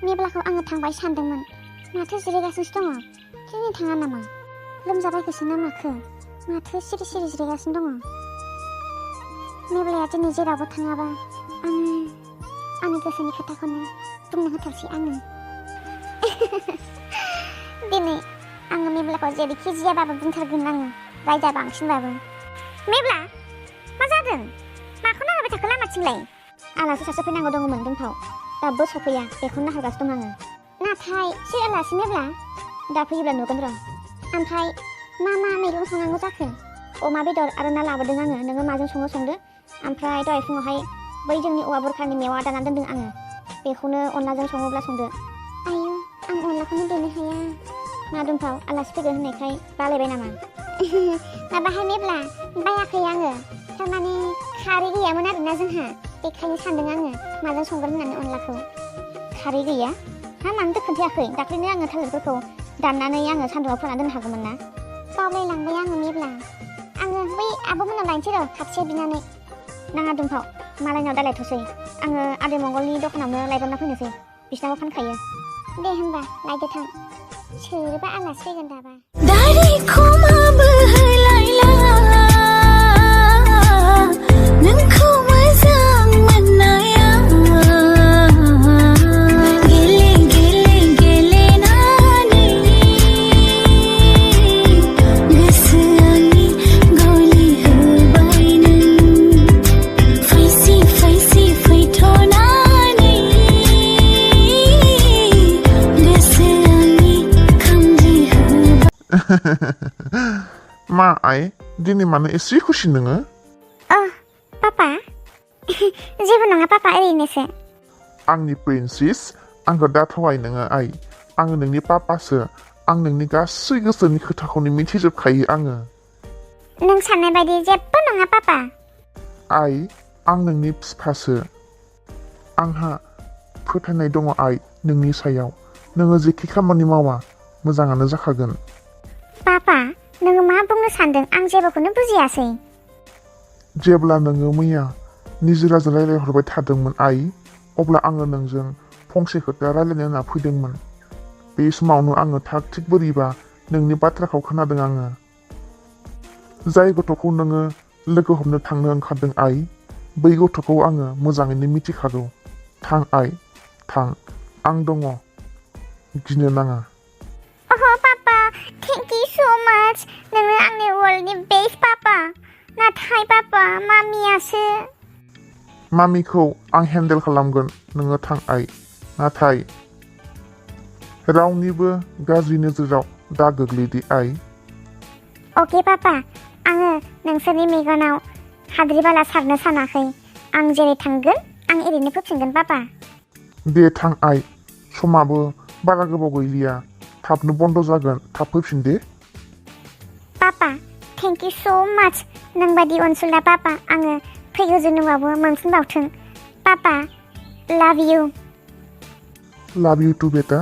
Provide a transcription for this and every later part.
मेब्लाखौ आङो थांबाय सानदोंमोन माथो जिरायगासिनोसो दङ दिनै थाङा नामा लोमजाबायखोसो ना माखो माथो सिरि सिरि जिरायगासिनो दङ मेब्लाया दिनै जेरावबो थाङाबा आंनि गोसोनि खोथाखौनो बुंनो होथारसै आङो दिनै आङो मेब्लाखौ जेरैखि जायाबाबो बुंथारगोन आङो रायजा बांसिनबाबो मेब्ला मा जादों माखौ नाहरबाय थाखो लामाथिंलाय आलासि सासे फैनांगौ दङमोन दुमफाव दाबो सफैया बेखौनो नाहरगासिनो दं आङो नाथाय सोर आलासि मेब्ला दा फैयोब्ला नुगोन र' ओमफ्राय मा मैगं संनांगौ जाखो अमा बेदर आरो ना लाबोदों आङो नोङो माजों संदो ओमफ्राय दहाय फुङावहाय बै जोंनि औवा बुरखानि मेवा दाना दोन्दों आङो बेखौनो अनलाजों सङोब्ला संदो आयु आं अनलाखौनो देनो हाया मा दुमफाव आलासि फैगोन होननायखाय बालायबाय नामा माबाहाय मेब्ला बायाखै आङो थारमाने खारै गैयामोन आरोना जोंहा बेखायनो सानदों आङो माजों संगोन होननानै अनलाखौ खारै गैया मानो दोखोन्थायाखै दाख्लैनो आङो थालिरफोरखौ दाननानै आङो सान्दुङाव फोरानना दोननो हागौमोन ना बावलायलांबाय आङो मेब्ला आङो बै आब'मोननाव लायनोसै र' खाथियाव बिनानै नाङा दुमफाव मालायनाव दालायथ'सै आङो आदै मंगलनि दखानावनो लायब्रबना फैनोसै बिसिनावबो फानखायो दे होनबा लायदो थां सोरबा आलासि फैगोन दाबा दारिखौमाबो होलायला नोंखौ मोजां मोननाया गेलेनानै गोसोआनि गलि होबाय नों फैसि फैथ'नानै गोसोआनि खोमजि होबाय मा आइ दिनै मानो एसे खुसि नोङो पापा जेबो नङा पापा ओरैनोसो आंनि प्रिन्सेस आंखौ दा थगाय नोङो आइ आङो नोंनि पापासो आं नोंनि गासै गोसोनि खोथाखौनो मिथिजोबखायो आङो नों साननाय बायदि जेबो नङा पापा आइ आं नोंनि बिफासो आंहा फोथायनाय दङ आइ नोंनि सायाव नोङो जेखि खामानि मावा मोजाङानो जाखागोन पापा नोङो मा बुंनो सानदों आं जेबोखौनो बुजियासै जेब्ला नोङो मैया निजिराजों रायज्लायहरबाय थादोंमोन आइ अब्ला आङो नोंजों फंसे खोथा रायज्लायनो होनना फैदोंमोन बे समावनो आङो थाग थिग बोरैबा नोंनि बाथ्राखौ खोनादों आङो जाय गथ'खौ नोङो लोगो हमनो थांनो ओंखारदों आइ बै गथ'खौ आङो मोजाङैनो मिथिखागौ थां आइ थां आं दङ गिनो नाङा पापा थेंक इउ सो माच नोङो आंनि वर्ल्डनि बेस्ट पापा नाथाय पापा मामियासो मामिखौ आं हेन्डेल खालामगोन नोङो थां आइ नाथाय रावनिबो गाज्रि नोजोराव दा गोग्लैदि आइ अके पापा आङो नोंसोरनि मेगनाव हाद्रि बाला सारनो सानाखै आं जेरै थांगोन आं ओरैनो फैफिनगोन पापा दे थां आइ समाबो बारा गोबाव गैलिया थाबनो बन्द जागोन थाब फैफिन दे पापा थेंक इउ सो माच नोंबादि अनसुला पापा आङो फैगौ जोनोमावबो मोनफिनबावथों पापा लाभ इउ टु बेटा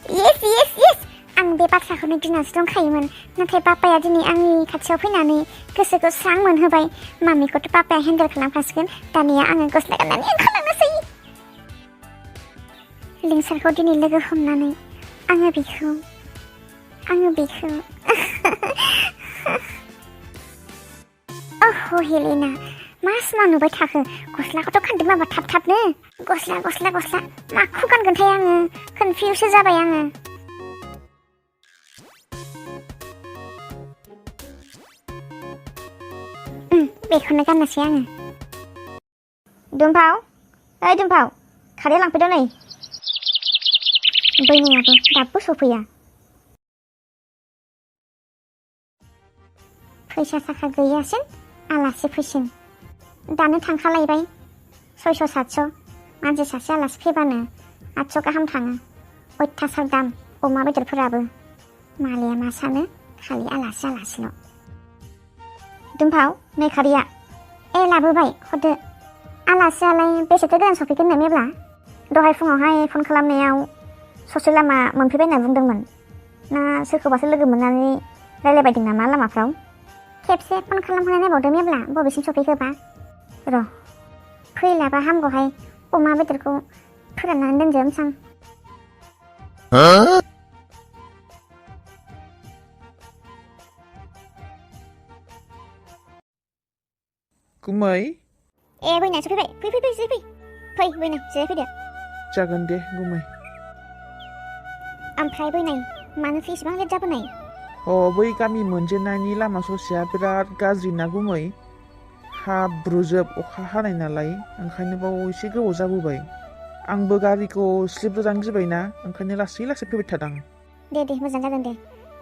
येस आं बे बाथ्राखौनो गिनासो दंखायोमोन नाथाय पापाया दिनै आंनि खाथियाव फैनानै गोसोखौ स्रां मोनहोबाय मामिखौथ' पापाया हेन्डेल खालामखासिगोन दानिया आङो गस्ला गाननानै ओंखारलांनोसै लिंसारखौ दिनै लोगो हमनानै आङो बेखौ हेलेना मा सिमा नुबाय थाखो गस्लाखौथ' खान्दों माबा थाबनो गस्ला माखौ गानगोनथाय आङो कनफिउसो जाबाय आङो बेखौनो गाननोसै आङो दुमफाव खारैया लांफैदो नै बैनायाबो दाबो सफैया फैसा थाखा गैयासिन आलासि फैसिन दानो थांखालायबाय 600-700 मानसि सासे आलासि फैबानो 800 गाहाम थाङो अयथासार दाम अमा बेदरफोराबो मालाया मा सानो खालि आलासिल' दुमफाव नै खारैया लाबोबाय हरदो आलासियालाय बेसेथो गोजान सफैगोन नो मेब्ला दहाय फुङावहाय फन खालामनायाव ससे लामा मोनफैबाय होनना बुंदोंमोन ना सोरखौबासो लोगो मोननानै रायलायबायदों नामा लामाफ्राव खेबसे फन खालामखांना नायबावदो मेब्ला बबेसिम सफैखोबा र' फैलाबा हामगौहाय अमा बेदरखौ फोराननानै दोनजोबसां गुमै बैनाय सफैबाय फै बैनाय जिरायफैदो जागोन दे गुमै ओमफ्राय बैनाय मानोथो इसेबां लेट जाबोनाय बै गामि मोनजेननायनि लामा ससेया बिराद गाज्रि ना गुमै हाब्रुजोब अखा हानाय नालाय ओंखायनो बाव एसे गोबाव जाबोबाय आंबो गारिखौ स्लिप जानो गिबायना ओंखायनो लासै फैबाय थादों दे मोजां जादों दे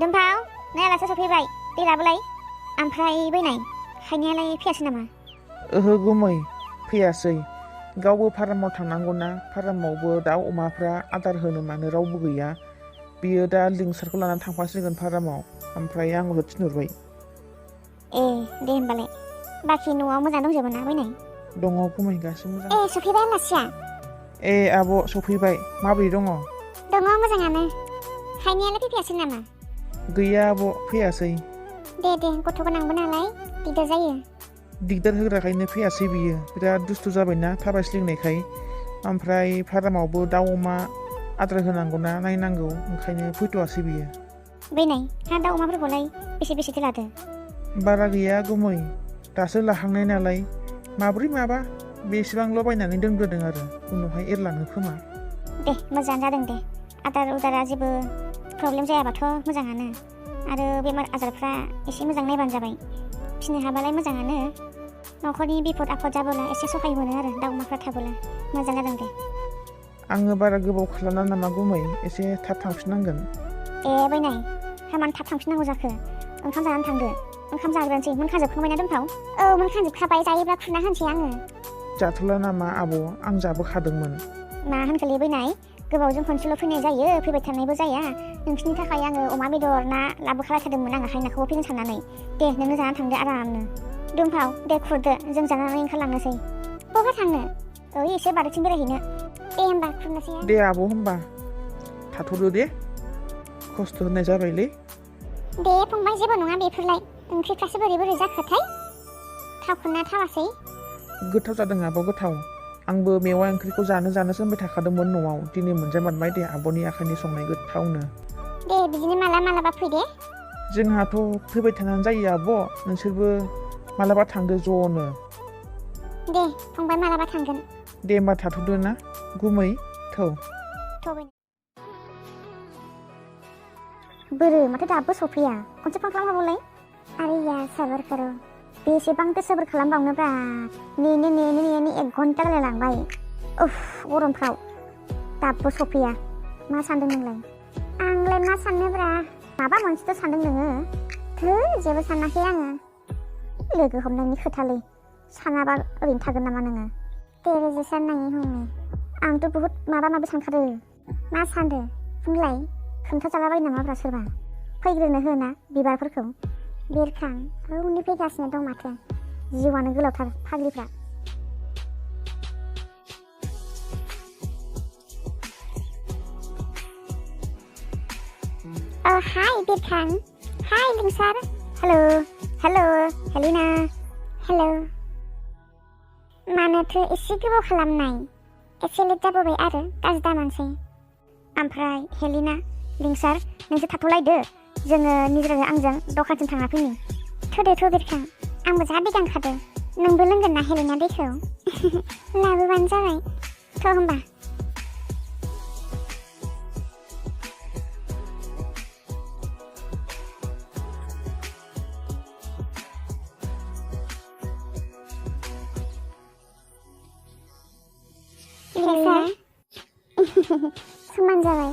दोनफाव नै आलासि सफैबाय दे लाबोलाय ओमफ्राय बैनाय खायनायालाय फैयासै नामा ओहो गुमै फैयासै गावबो फारामाव थांनांगौना फारामावबो दाउ अमाफ्रा आदार होनो मानो रावबो गैया बियो दा लिंसारखौ लानानै थांफासिगोन फारामाव ओमफ्राय आंल' थिनहरबाय दे होमबालाय बाखि न'आव मोजां दंजोबो ना बैनाय दङ गुमै गासिबो मोजां सफैबाय आलासिया आब' सफैबाय माबोरै दङ मोजाङानो खायनायालाय फैफायासै नामा गैया आब' फैयासै दे गथ' गोनांबो नालाय दिगदार जायो दिगदार होग्राखायनो फैयासै बियो बिराद दुस्थु जाबायना थाबायस्लिंनायखाय ओमफ्राय फारामावबो दाउ अमा आदार होनांगौना नायनांगौ ओंखायनो फैथ'वासै बियो बैनाय हा दाउ अमाफोरखौलाय बेसेथो लादो बारा गैया गुमै दासो लाहांनाय नालाय माब्रै माबा बेसेबांल' बायनानै दोनग्रोदों आरो उनावहाय एरलाङो खोमा दे मोजां जादों दे आदारा जेबो प्रब्लेम जायाबाथ' मोजाङानो आरो बेमार आजारफ्रा एसे मोजां नायबानो जाबाय फिसिनो हाबालाय मोजाङानो न'खरनि बिपद आफद जाबोला एसे सहाय मोनो आरो दाउ अमाफ्रा थाबोला मोजां जादों दे आङो बारा गोबाव खालामला नामा गुमै एसे थाब थांफिननांगोन बैनाय हामान थाब थांफिननांगौ जाखो ओंखाम जानानै थांदो ओंखाम जाग्रोनोसै मोनखाजोबखांबायना दोनफाव मोनखाजोबखाबाय जायोब्ला खुरना होनसै आङो जाथ'ला नामा आब' आं जाबोखादोंमोन मा होनखोलै बैनाय गोबावजों खनसेल' फैनाय जायो फैबाय थानायबो जाया नोंसिनि थाखाय आङो अमा बेदर ना लाबोखाबाय थादोंमोन आङो हायनाखौबो फैनो साननानै दे नोंनो जानानै थांदो आरामनो दोनफाव दे खुरदो जों जानानै ओंखारलांनोसै बहा थांनो एसे बारिथिं बेरायहैनो दे होमबा खुरनोसै दे आब' होमबा थाथ'दो दे खस्थ' होनाय जाबायलै दे फंबाय जेबो नङा बेफोरलाय ओंख्रिफ्रासो बोरै जाखोथाय थावखौना थावासै गोथाव जादों आब' गोथाव आंबो मेवा ओंख्रिखौ जानो होनबाय थाखादोंमोन न'आव दिनै मोनजामारबाय दे आब'नि आखाइनि संनाय गोथावनो दे बिदिनो मालाबा फै दे जोंहाथ' फैबाय थानानै जायो आब' नोंसोरबो मालाबा थांदो ज'नो दे फंबाय मालाबा थांगोन दे होमबा थाथ'दो ना गुमै बोरो माथो दाबो सफैया खनसे फन खालामहरबावलाय आरे यार साबर करो बेसेबांथो सोबर खालामबावनोब्रा नेनो 1 घन्टा जालायलांबाय गरमफ्राव दाबो सफैया मा सानदों नोंलाय आंलाय मा साननोब्रा माबा मोनसेथ' सानदों नोङो जेबो सानाखै आङो लोगो हमनायनि खोथालै सानाबा ओरैनो थागोन नामा नोङो तेरे जैसा नहीं हूं मैं आंथ' बहुत माबा सानखादो मा सानदो बुंलाय खोन्थाजालाबाय नामाब्रा सोरबा फैग्रोनो होना बिबारफोरखौ बिरखां उननि फैगासिनो दं माथो जिउआनो गोलावथार फाग्लिफ्रा हाय बिरखां हाय लिंसार हेलो हेलिना हेलो मानोथो एसे गोबाव खालामनाय एसे लेट जाबोबाय आरो गाज्रि दामानसै ओमफ्राय हेलिना लिंसार नोंसोर थाथ'लायदो जोङो निजोराजों आंजों दखानसिम थांना फैनि थ'दो बिरखां आंबो जा बेगांखादो नोंबो लोंगोन ना हेलिना दैखौ लाबोबानो जाबाय थ' होमबा समान जाबाय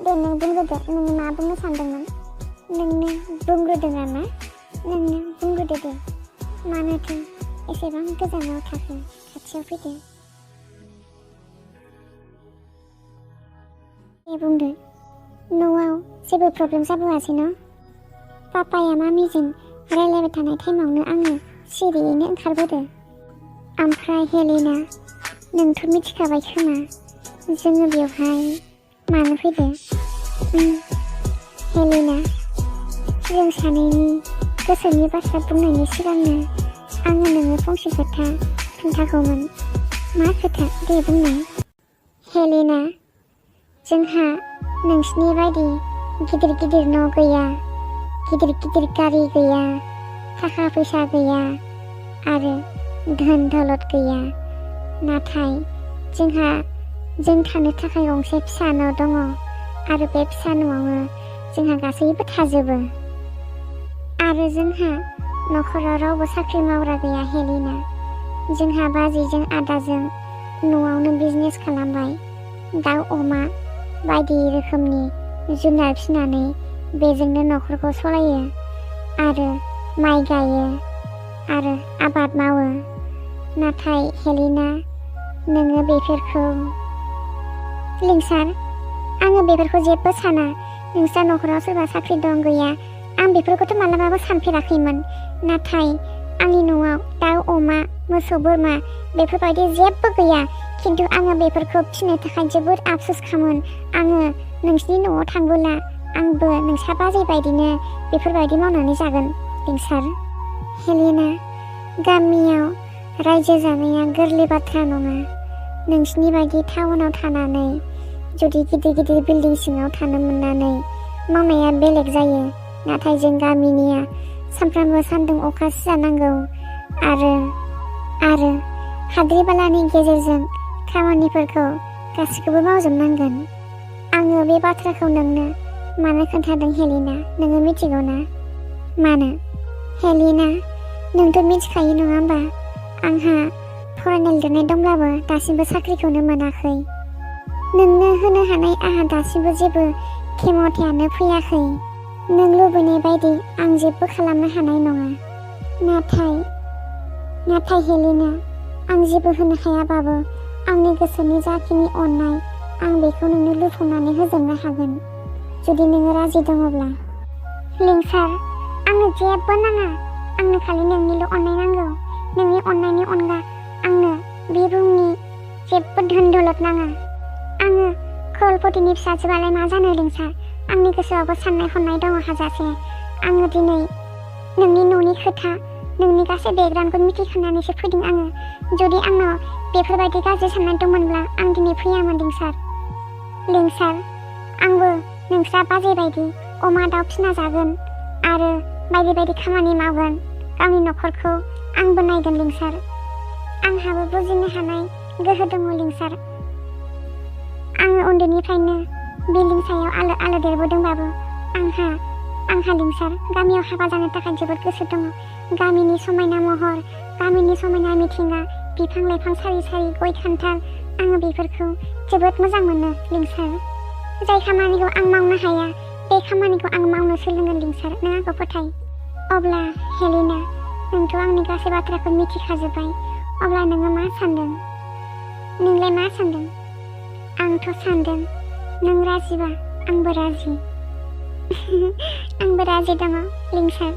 दे नों बुंग्रोदो नों मा बुंनो सानदोंमोन नोंनो बुंग्रोदो नामा नोंनो बुंग्रोदो दे मानोथो एसेबां गोजानाव थाखो खाथियाव फैदो दे बुंदो न'आव जेबो प्रब्लेम जाबोआसै न पापाया मामिजों रायलायबाय थानाय टाइमावनो आङो सिरियैनो ओंखारबोदो ओमफ्राय हेलिना नोंथ' मिथिखाबाय खोमा जोङो बेवहाय मानो फैदो हेलिना जों सानैनि गोसोनि बाथ्रा बुंनायनि सिगांनो आङो नोंनो फंसे खोथा खोन्थागौमोन मा खोथा दे बुंनाय हेलिना जोंहा नोंसिनि बायदि गिदिर गिदिर न' गैया, गिदिर गिदिर गारि गैया, थाखा फैसा गैया आरो धोन दौलत गैया। नाथाय जोंहा जों थानो थाखाय गंसे फिसा न' दङ आरो बे फिसा न'आवनो जोंहा गासैबो थाजोबो। आरो जोंहा न'खराव रावबो साख्रि मावग्रा गैया हेलिना। जोंहा बाजैजों आदाजों न'आवनो बिजनेस खालामबाय, दाउ अमा बायदि रोखोमनि जुनार फिसिनानै बेजोंनो न'खरखौ सालायो आरो माइ गायो आरो आबाद मावो। नाथाय हेलिना, नोङो बेफोरखौ लिंसार, आङो बेफोरखौ जेबो साना। नोंस्रा न'खराव सोरबा साख्रि दं गैया आं बेफोरखौथ' मालाबाबो सानफेराखैमोन। नाथाय आंनि न'आव दाउ अमा मोसौ बोरमा बेफोरबायदि जेबो गैया, खिन्थु आङो बेफोरखौ फिसिनो थाखाय जोबोद आफसोस खामो। आङो नोंसिनि न'आव थांबोला आंबो नोंसा बाजै बायदिनो बेफोरबायदि मावनानै जागोन लिंसार। हेलिना, गामियाव रायजो जानाया गोरलै बाथ्रा नङा। नोंसिनि बायदि टाउनाव थानानै जुदि गिदिर गिदिर बिल्डिं सिङाव थानो मोननानै मावनाया बेलेग जायो। नाथाय जों गामिनिया सानफ्रामबो सान्दुं अखा सिजानांगौ आरो हाद्रि बालानि गेजेरजों खामानिफोरखौ गासिखौबो मावजोबनांगोन। आङो बे बाथ्राखौ नोंनो मानो खोन्थादों हेलिना, नोङो मिथिगौ ना? मानो? हेलिना, नोंथ' मिथिखायो नङा होमबा? आंहा फरायनाय लिरनाय दंब्लाबो दासिमबो साख्रिखौनो मोनाखै। नोंनो होनो हानाय आंहा दासिमबो जेबो खेमथायानो फैयाखै। नों लुबैनाय बायदि आं जेबो खालामनो हानाय नङा। नाथाय हेलिना, आं जेबो होनो हायाबाबो आंनि गोसोनि जाखिनि अननाय आं बेखौ नोंनो लुफुंनानै होजोबनो हागोन, जुदि नोङो राजि दङब्ला। लिंसार, आंनो जेबो नाङा, आंनो खालि नोंनिल' अननाय नांगौ। नोंनि अननायनि अनगा आंनो बे बुहुमनि जेबो धोन दौलत नाङा। आङो खरलपतिनि फिसाजोआलाय मा जानो लिंसार, आंनि गोसोआवबो साननाय हनाय दङ हाजासे। आङो दिनै नोंनि न'नि खोथा, नोंनि गासै बेकग्राउन्डखौ मिथिखानानैसो फैदों आङो। जुदि आंनाव बेफोरबायदि गाज्रि साननाय दंमोनब्ला आं दिनै फैयामोन लिंसार। आंबो नोंस्रा बाजै बायदि अमा दाउ फिसिना जागोन आरो बायदि बायदि खामानि मावगोन। गावनि न'खरखौ आंबो नायगोन लिंसार। आंहाबो बुजिनो हानाय गोहो दङ लिंसार। आङो उन्दैनिफ्रायनो बिल्डिं सायाव आलो आलो देरबोदोंबाबो आंहा लिंसार गामियाव हाबा जानो थाखाय जोबोद गोसो दङ। गामिनि समायना महर, गामिनि समायना मिथिंगा, बिफां लाइफां सारि सारि, गय खान्थाल, आङो बेफोरखौ जोबोद मोजां मोनो लिंसार। जाय खामानिखौ आं मावनो हाया बे खामानिखौ आं मावनो सोलोंगोन लिंसार, नों आंखौ फोथाय। अब्ला हेलिना, नोंथ' आंनि गासै बाथ्राखौ मिथिखाजोब्बाय, अब्ला नोङो मा सान्दों? नोंलाय मा सान्दों? आंथ' सान्दों नों राजिबा आंबो राजि। आंबो राजि दङ लिंसार।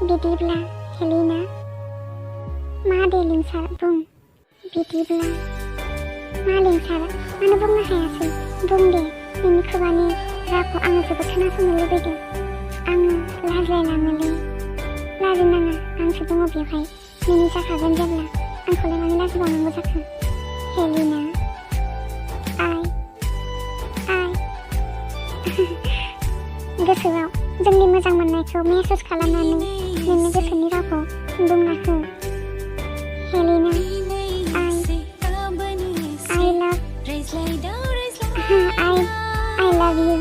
बिदिब्ला हेलिना, मा दे लिंसार बुं। बिदिब्ला मा लिंसार, मानो बुंनो हायासै? बुं दे, नोंनि खुगानि रावखौ आङो जोबोद खोनासंनो लुबैदों। आङो लाजिलायलाङोलै। लाजिनाङा, आंसो दङ बेवहाय, नोंनि जाखागोन जेब्ला। आंखौलाय मानो लाजिबावनांगौ जाखो? हेलिना, गोसोआव जोंनि मोजां मोननायखौ मेसेज खालामनानै नोंनि गोसोनि रावखौ बुंना हो। Helena, I love you।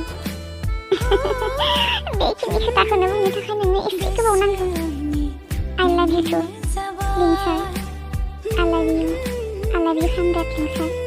बेखिनि खोथाखौनो बुंनो थाखाय नोंनो एसे गोबाव नांगौ। I love you too Linsar. I love you 100 Linsar.